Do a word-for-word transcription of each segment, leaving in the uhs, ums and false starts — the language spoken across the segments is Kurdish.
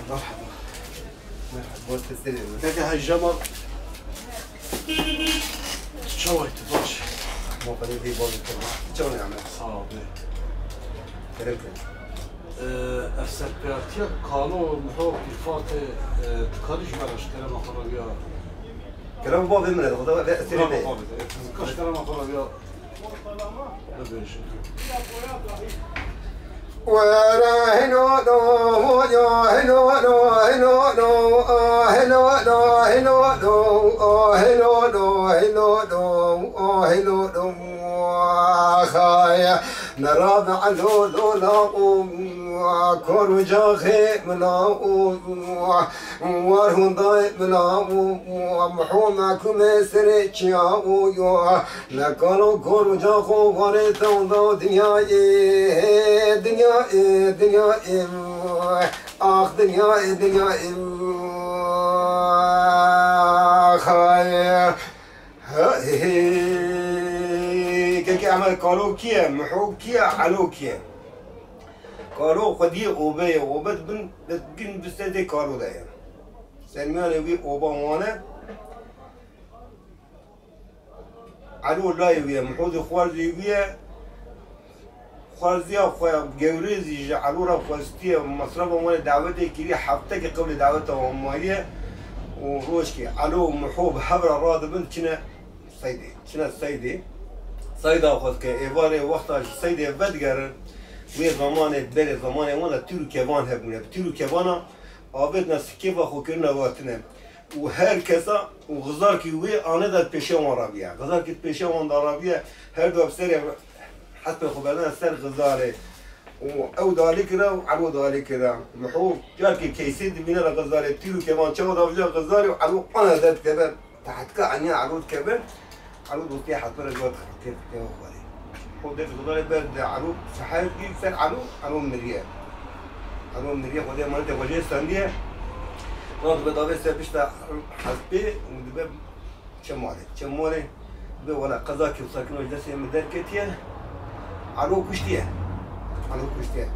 Merhaba. Merhaba. Bol teselî. Keke Hecema. Çaway tu baş. Muhabbet bir bol. Çawa ne Ahmet? Sağ ol. Kerem kerem. Ee, ev serpêhatiya Kalo Miho Pîrfatê, e, tu karî ji me re ji kerema xwe re ya? Kerem bavê min e, xwe da ve esirê Kerema bê. Xwe bide. E, tu kaş kerema xwe re ya? Bibêjin. Were hino do, ya hino do, hino do, ah, hino do, hino do, ah, hino do, hino do, ah, hino do, ah, ay. Nerabe elo lo la o, kor û caxê min a o, war hûn dayê min a o, mihû me ku me serê çiya o yo. Me kalo kor û caxo warê tewda dinyayê, dinyayê, dinyayê, ax dinyayê, dinyayê, xay. He, he, he. Kekê Emed, Kalo kî ye? Miho kî ye? Elo kî ye? Kalo xwediyê obe ye. Obe dibin, dibin bi sedê Kalo de ye. Sermiyanê wî oba wan e. Elo layê wî ye. Miho zî xwarzê wî ye. Xwarziya xwe gewrê zî ji Elo re xwestiye, mesrefa wan ê dawetê kiriye, heftekê qewlê daweta wan maye û rojkê Elo û Miho bi hev re radibin, çine seydê. Çine seydê. Seyda xwe dike, êvarê wexta ji seydê vedigerin, wê zemanê berê zemanê wan de tîr û kevan hebûne. Bi tîr û kevana avêtine sikêfa xwe kirine watine. Û her kesa û xizarkî wê ane de pêşiya wan raviya. Xizarkî pêşiya wan da raviya, her du bi serê hespê xwe berdine ser xizarê. Û ew dalî kira û Elo dalî kira. Miho carkê keysê dibîne li xizarê, tîr û kevan çawa davêje xizarê û Elo ana derdikeve, tehetka eniya Elo dikeve. Elo dostiya hespê re got, kê, kê xwarê. Xwe dê xizarê ber de Elo, seher dî ser Elo, Elo miriye. Elo miriye, Xwedê emanetê xwe jê stendiye. Wan dibe davê ser pişta hespê û dibe çe malê. Çe malê, dibe wela qezakî û sakino ji destê min derketiye. Elo kuştiye. Elo kuştiye.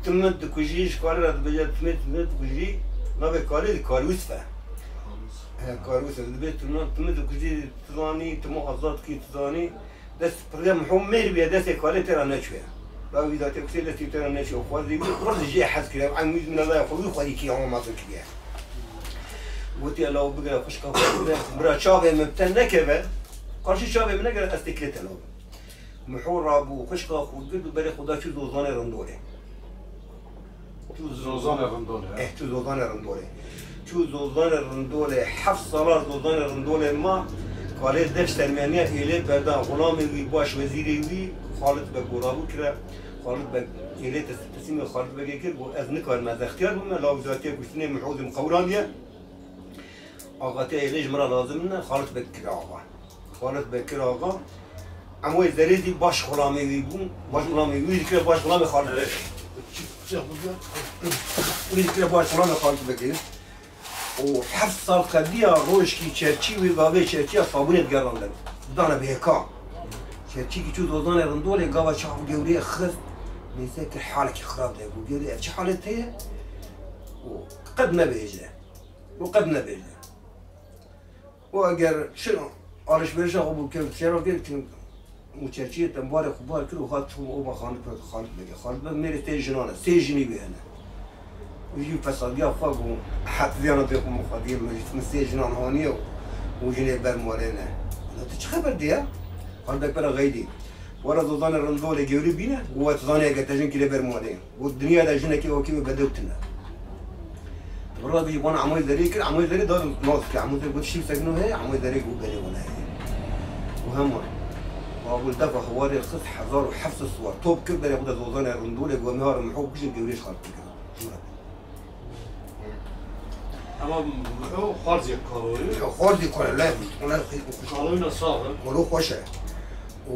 Tu min dikujî, ji kalê re dibêje, tu min, tu min dikujî, navê kalê dî Kalwîsf e. He, Kalwîsf e. Dibê tu min, tu min dikujî, tu zanî, tu min azad kî, tu zanî. Dest pirdiya Miho mêr bûye, destê kalê tê re neçûye. La wî zatê kuşê destê tê re neçûye. Xwezî wî qurd jê hez kiriye. Em wî min laya xwe wî xwedî kiriye, ama mezin kiriye. Gotiye, law bigire xwişka xwe bigire. Bira çavê min bi te nekeve. Qarşî çavê min negere, ez têkilê te nabim. Miho rabû, xwişka xwe girt û berê xwe da çû zozanê rindorê. Çû Zozanê Rindolê, he. Eh, çû Zozanê Rindolê. Çû Zozanê Rindolê, heft sala Zozanê Rindolê ma, kalê dev sermeniya êlê berda, xulamê wî baş wezîrê wî, Xalid Beg û rabû kire. Xalid Beg êlê tes-, teslîmê Xalid Begê kir, got, ez nikarim, ez extiyar bûme, law zatiya kuştinê min hozim qewrandiye. Axatiya êlê ji min re lazim nîne, Xalid Beg kire axa. Xalid Bekir Axa, Emoyê Zerê zî baş xulamê wî bû. Baş xulamê wî dikire baş xulamê Xalid Bekir. Wî dikire baş xulamê Xalid Bekir. Û heft sal qediya rojkî çerçî wî gavê çerçiya sabûnê digerandin. Dane bi hêka. Çerçîkî çû Zozanê Rindolê gava çav gewrê xist. Mêze kir halekî xirab de bû. Gewrê ev çi halet heye? Û qet nebêje. Û qet nebêje. Û eger çi alişverişa xwe bû kevt şerokê, çi û çerçiyê te barê xwe bar kir û hat çû oba Xalid Beg, Xalid Begê. Xalid Beg mêrê tê jinan e, sê jinî wê hene. Û jî fesadiya xwe bû, hetiziyana bê xwe min xwediyê min, min sê jinan haniye û, û jinê ber malê ne. Û tu çi xeber dê ya? Xalid Beg pera xeydî. Were Zozanê Rindolê gewrî bîne, û we tu zanê eger te jin kirê ber malê. Got, dinya de jinekê wekî wê bedew tune. Bi radî wan Emoyê Zerê kir, Emoyê Zerê da nas kir. Emoyê Zerê got, şîv sekino heye, Emoyê Zerê got, belê wana heye. Û hema Babûl defa hewarê xist hezar û heft sed siwar. Top kir, berê xwe de Zozanê Rindolê, got, em ê harin Miho bikujin, gewrê ji xaltî kir. Ama Miho xwarzê Kaloyê. Xwarzê Kaloyê, lay xwe, lay xwe. Kaloyê ne sax e. Kalo xweş e. Û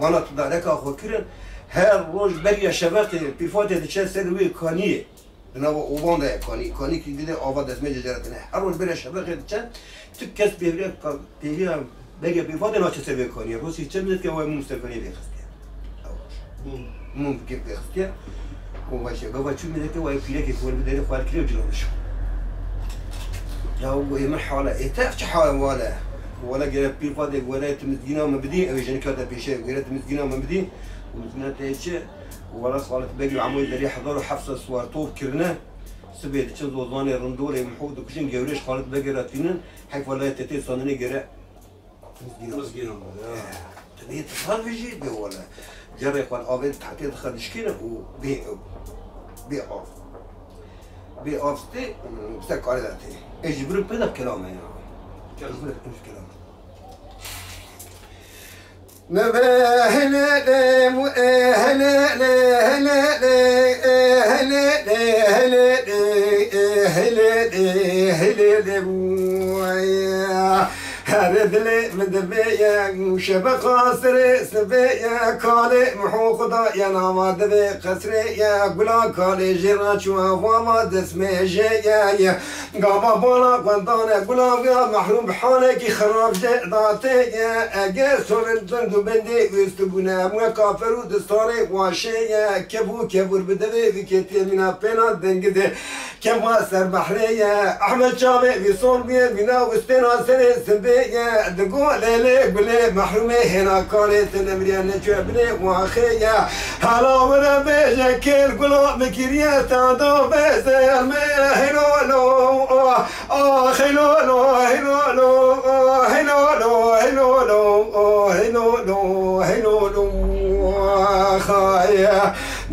wana tu dareka xwe kirin, her roj beriya şeveqê pîfatê diçe ser wê kaniyê. Di nava ovan de ye kanî. Kanîkî dilê ava dezmê cecaretine. Her roj beriya şeveqê diçe, tu kes pêviya ka-, pêviya beriya pîfatê naçe ser wê kaniyê. Rosî çem dike we mûm ser kaniyê vêxistiye. Mûm. Mûm vêxistiye. Û weşe gava çû miletê wayê pîrekê ku were bi derê xwe kirê û cila bişo. Ya û goyê min hala ê te ev çi hal e wale? Wale gere pîr vadê were tu mizgîna min bidî, ew ê jinika te pêşe gere tu mizgîna min bidî. Û mizgîna te çi? Wale Xalit Begî û Emoyê Derî hezar û heft sed siwar top kirine. Sibê diçin zozanê rindorê Miho dikujin, gewrê ji Xalit Begê re tînin. Hek wele te tê sandinê gere. Mizgîna. Mizgîna, ya. Tenê tisal vijî bê wele. Cerrê xwe avê tahtê dixe dişkîne û bê, bê av. Bê av stê, se kare de tê. Ê ji vir pê de kelame ya. Kelam. Ji vir pê de kelame. Nebe hele de mu e hele de hele de e hele de hele de hele de hele de mu e. Her dilê min divê ye, şebeqa serê sibê ye, kalê Miho Xuda ye, nama divê qesrê ye, gula kalê jê re çû hava destmêjê ye. Gava bala xwendan e, gula viya mehrûm bi halekî xirab jê datê ye. Eger sorên tund û bendê wîstibûne, em weka fer û distanê waşê ye. Kev û kevûr bi devê vî ketiyê mîna pêna dengizê. Keva ser behrê ye, Ehmed çavê wî sol bûye, mîna wistêna serê simbê ye. Digo lê lê gulê mehrûmê hêna kalê te nemiriye neçûye binê waxê ye. Hela were bêje kêl gula min kiriye te da bêze me hêlo lo, ah hêlo lo, hêlo lo, ah hêlo lo, hêlo lo, ah hêlo lo, hêlo lo, ah xaye.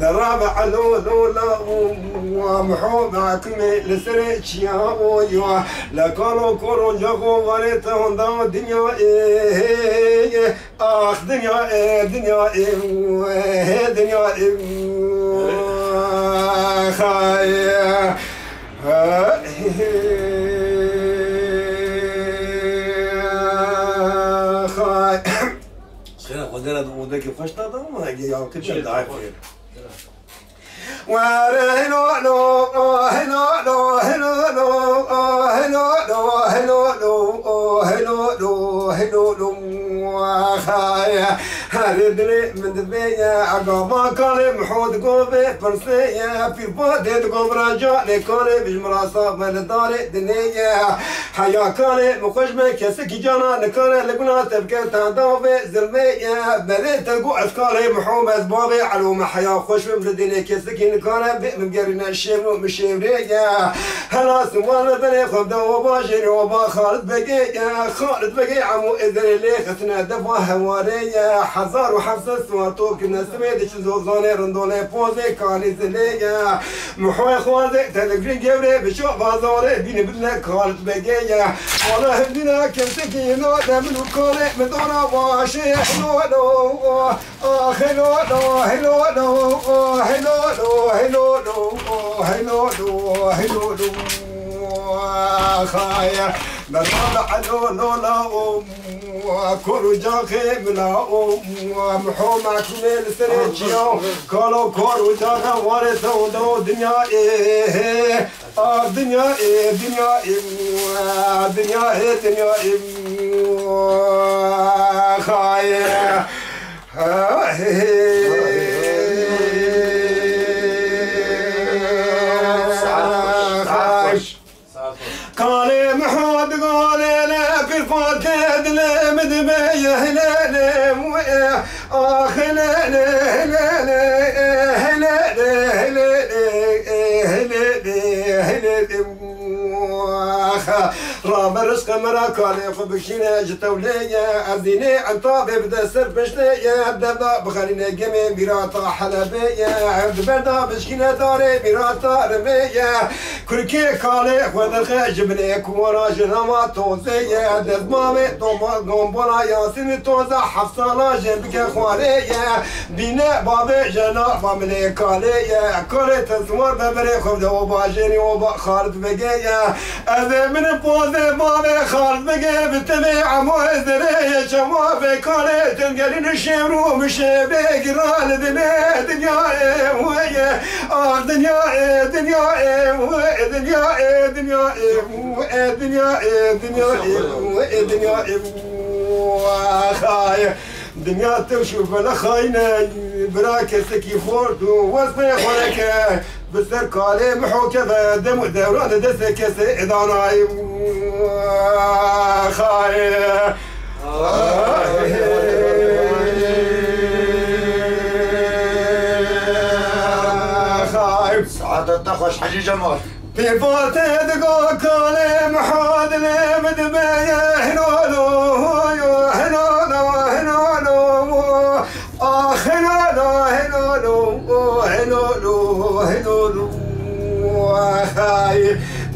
Derabe elo lo la û wa Miho mahkûmê li serê çiya û yo. Le kalo koro caxo warê te honda dinya ê. Ah dinya ê, dinya ê, hê dinya ê, xay. Xay. Xêra xwe dera di odekê xweş da da ama hege ya kir Çê daha xwe. Fêr. Were hilo lo, hilo lo, hilo lo, hilo lo, hilo lo, hilo lo, hilo lo. Xay. Her dilê min divê ye, agava kalê Miho digo vê pirsê ye, pîrpa dê digo vira canê kalê, bijmira sax be li darê dinê ye. Heya kalê min xweş be, kesekî cana nikare li guna te bike, te da vê zilmê ye. Berê te got ez kalê Miho me, ez bavê Elo me, heya xweş bim li dînê, kesekî nikare bê min gerîne şêvro min şêvrê ye. Hela siwar li berê xwe bide oba jêrê oba Xalid Begê ye. Xalid Begê emo êzerê lê xistine defa hewarê ye. Hezar û heft sed siwar top kirine sibê diçin zozanê rindolê pozê kanî zilê ye. Mihoyê xwazê te li gurî gewrê bi çava zarê bîne bidine Xalid Begê ye. Wala hindîna kesekî nade min û kalê min dora başê helo lo. Ah helo lo, helo lo, ah helo lo, helo lo, ah helo lo, helo lo. Ah xaya, merhaba elo lo la o. Kor û caxê min a o. Miho mahkûmê li serê çiya. Kalo kor û caxe warê te o da o dinya ê. Ah dinya ê, dinya ê, dinya ê, dinya ê, xaye. Kalê Miho digalê le, pîrpa te dilê min dibe ye, hele le, mu e. Ah hele le, hele le, hele le, hele le, hele le, hele le. Rabe rizqê me ra kalê xwe bikşîne ji tewlê ye. Ez dînê entabê bide ser piştê ye. Devda bixerîne gemê mîrata Helebê ye. Di ber de bişkîne darê mîrata Rimê ye. Kurkê kalê xwe derxe ji binê kuwara ji nama tozê ye. Dezmamê toma gombora Yasînî toza heft sala jê bike xwarê ye. Bîne bavê jena mamilê kalê ye. Kalê te siwar be berê xwe bide oba jêrî oba Xalid Begê ye. Ez ê min pozê bavê Xalid Begê bi temê emo êzerê ye. Çema vê kalê tengerî nişêvro mişê bê giran dine dinya ê wê ye. Ah dinya ê, dinya ê, wê dinya ê, dinya ê, wê dinya ê, dinya ê, wê dinya ê, wê xaye. Dinya tewş û bela xayîn e, bira kesekî xort û wespê xwe neke. Bi ser kalê Miho keve dem û dewran de destê kesê danayê xayê. Xayê. Saeta te xweş Hecî Cemal. Pêvatê digo kalê Miho dilê min dibe ye, hinolo, yo, hinolo, hinolo, ah, hinolo, hinolo, oh, hinolo, hinolo, ah, hay.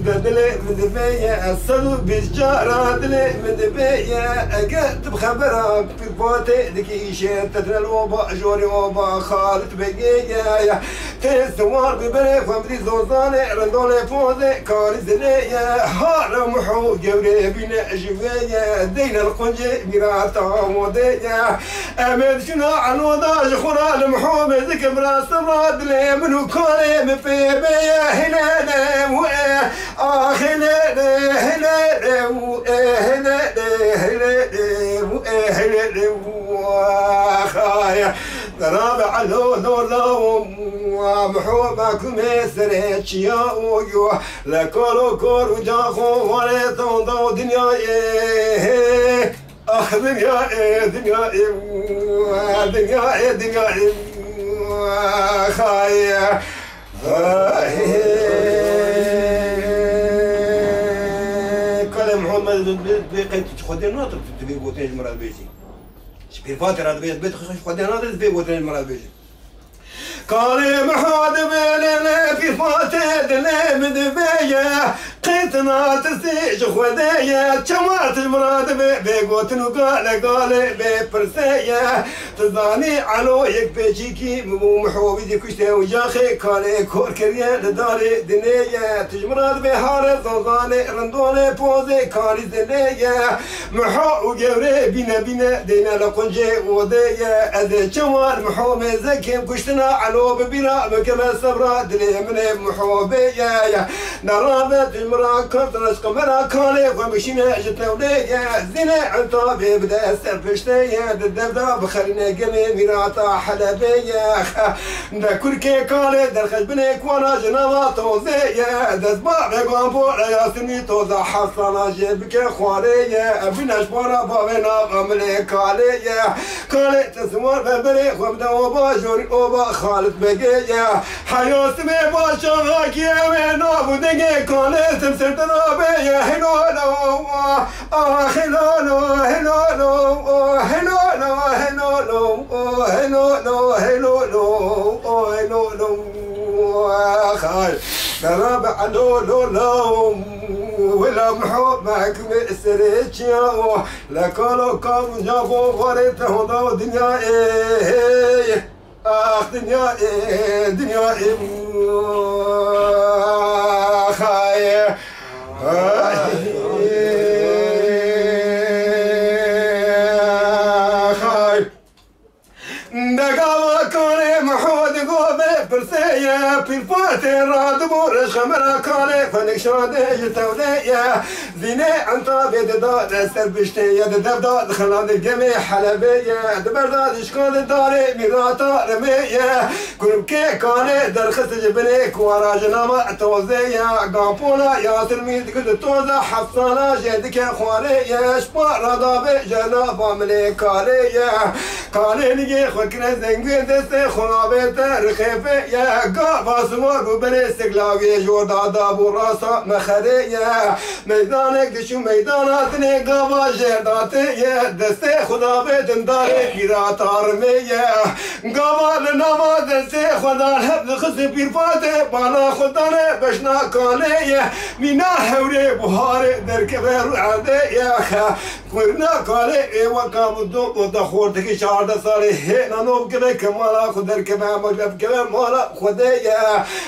De dilê min dibe ye, sed û bîst cara dilê min dibe ye, eger tu bi xebera pêvatê dikî îşê te tine li oba, jorê oba Xalit Begê ye. Tê siwar bi berê xwe bidî zozanê, rindolê pozê karî zilê ye. Hara Miho gewrê bîne ji vê ye. Deyne li quncê mîrata modê ye. Em ê diçin a enoda ji xwe ra li Miho mêzik bira sebra dilê min û karê min pê bê ye. Hilê ne û ê, ah, hilê ne, hilê ne û ê, hilê ne, hilê ne û ê, hilê ne û ê, xaye. Rabe elo lo lo, Miho makumê serê çiya û yo. Le kolo kor û ca xo ware tonda û dinyayê. Ah, dinyayê, dinyayê, dinyayê, dinyayê, xaye. Ay. Kale Miho, bê qet Xwedê nadir tu vê gotinê ji min re dibêjî. Ji pêvatê re dibê, dibê tu xweş Xwedê nadir, dibê gotinê ji min re dibêjî. Kalê Miho dibê lê lê pîrvatê dilê min dibê ye. Qêtina tirsê ji Xwedê ye. Çima tu ji min re dibê bê gotin û gale galê bê pirsê ye. Tu zanî elo yek pêçîkî min bû Miho wî dî kuştê û caxê kalê kor kiriye li darê dinê ye. Tu ji min re dibê hare zozanê rindolê pozê karî dilê ye. Miho û gewrê bîne bîne deyne li quncê odê ye. Ez ê çawan Miho mêzekê kuştina elo bi bîra bikime sebra dilê min ê Miho bê ye. Nerabe tu ji min ra kar tira ji qemera kalê xwe bişîne ji tewlê ye. Zîne entabê bide ser piştê ye. Di devda bixerîne gemê mîrata Helebê ye. De kurkê kalê derxeş binê kuana ji nava tozê ye. Destba vegan bo reya sinî toza hesana jê bike xwarê ye. Ev bîne ji bona bavê nava milê kalê ye. Kalê te siwar be berê xwe bide oba jorî oba Xalit Begê ye. Heya simê baş çaxakî ew ê nav û dengê kalê tim ser te nabê ye. Helo lo. Ah, helalo, helalo, oh, helalo, helalo, oh, helalo, helalo, oh, helalo, ah, hay. Berabe alo, lo, lo, wela Miho, mehkûmê serê çiya, oh, le kalo kamuca, bo, vare te honda, o dinya, eh, hey. Ax, dinya ê, dinya ê, ax, ay. Ay. Ax, ay. Degava karê Miho digo bê pirsê ye, pîrpatê radibû reşxemera karê xwe nişande ji tewlê ye. Zînê entabê dida de ser piştê ye, di dev da dixilande gemê Helebê ye, di ber da dişka di darê mîrata remê ye. Kurmkê kanê derxist ji binê kuwara ji nava tozê ye. Gampola ya sirmî dikir di toza heft sala jê dike xwarê ye. Ji pa radavê jenava milê kalê ye. Kalê nigê xwe kire zengê destê xwe navê te rixêfê ye. Gava siwar bû berê siklawiyê jor da dabû rasa mexerê ye. Meydanek diçû meydana dinê gava jêr datê ye. Destê xwe da bê dindarê pîra tarmê ye. Gava li nava destê xwe da hep dixistê pîrpatê bala xwe dane beşna kalê ye. Mîna hewrê buharê derkeve rû erdê ye. Kurna kalê ê weka min do û te xortikî çardeh salî hê nano bikeve kemala xwe derkeve, mekteb bikeve mala Xwedê ye.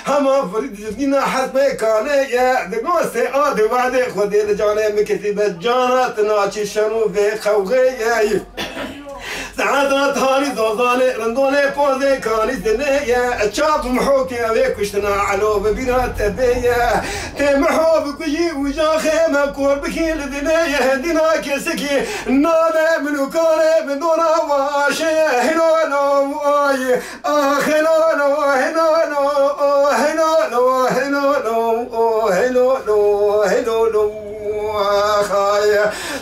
Hema firî dizgîna hesbê kalê ye. Digo sê a di wadê Xwedê li canê min ketî be cana tu naçî şen û vê qewxê ye. Saeta tarî zozanê rindonê pozê kanî zinê ye. Çav mihokê ew ê kuştina elo bi bîra te bê ye. Tê miho bikujî û caxê me kor bikî li dinê ye. Dîna kesikî nade min û karê min dora vaşê ye. Hilo lo ay. Ah, helolo, helolo, oh, helolo, helolo, oh, helolo, helolo, ah, ay.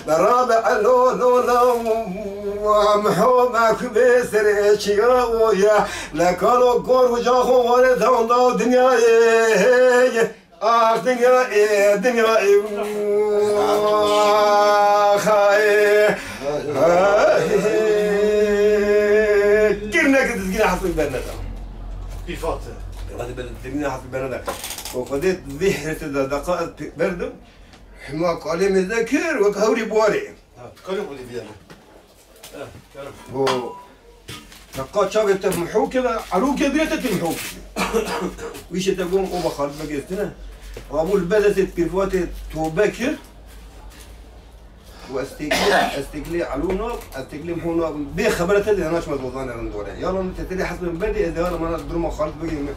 Rabe, helolo, lo, am, ho, ma, kube, sere, çiya, o, ya. Le kalo, gor, uca, ho, vare, danda, o, dinyayê, hey. Ah, dinya, e, dinya, e, ah, ay. Ay. Kirnek dizgine hasıl berneda. Pîfate. Hadi ben dizgine hasıl berneda. O kadar zihri de dakika berdim. Hima kalemi zekir ve kavri buari. Ha, kalem o diye. Bo teqa çavê te mihûke ve erûke bîre te tê mihûke. Wî şê te gom oba Xalid Begê tine. Abû li bedesê pîrvatê tobe kir. Û ez têkilê, ez têkilê Elû nab, ez têkilê Mihû nab. Bê xebere te de naçme zozanê rindore. Yalan te têlê hesbên bedê ez ê harim ana duruma Xalid Begê me.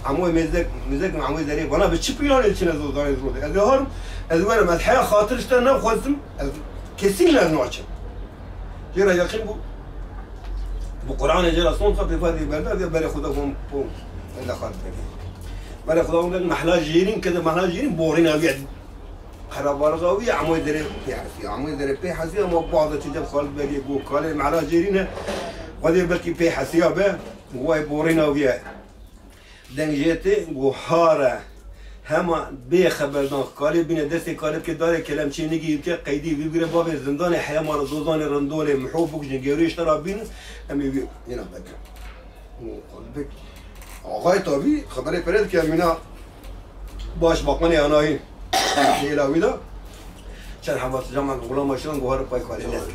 Emoyê mêzek, mêzek me emoyê zerê. Bana bi çi planê çine zozanê rindore. Ez ê harim, ez werim, ez heya xatir ji te nexwestim. Ez Kesin ez naçim. Jê re yaqîn bû. Bi Qur'anê jê re son xwe pê fadê berda, vê berê xwe da bom, bom. Ela xat beke. Berê xwe da bom, mehla jêrîn, kede mehla jêrîn, borîna vê. Qerabariga wî, emoyê derê pê hesiya. Emoyê derê pê hesiya, ama bazı çi cem Xalid Begê go kalê mehla jêrîn e. Xwedê belkî pê hesiya be, vay borîna vê. Deng jê tê, go hare. Hema bê xeberdan, kalê bîne destê kalê bike darê kelemçê nigî bike, qeydî vî bigire bavê zindanê heya ma re zozanê rindolê, miho bikujin, gewrê ji te re bînin, em ê wî yena veke. Û kalê bik. Axayê tabî, xeberê pere dike, mîna baş baqanê anayî. Lêla wî de. Çend hema zaman Xulam Aşiran go hare pay kalê dest.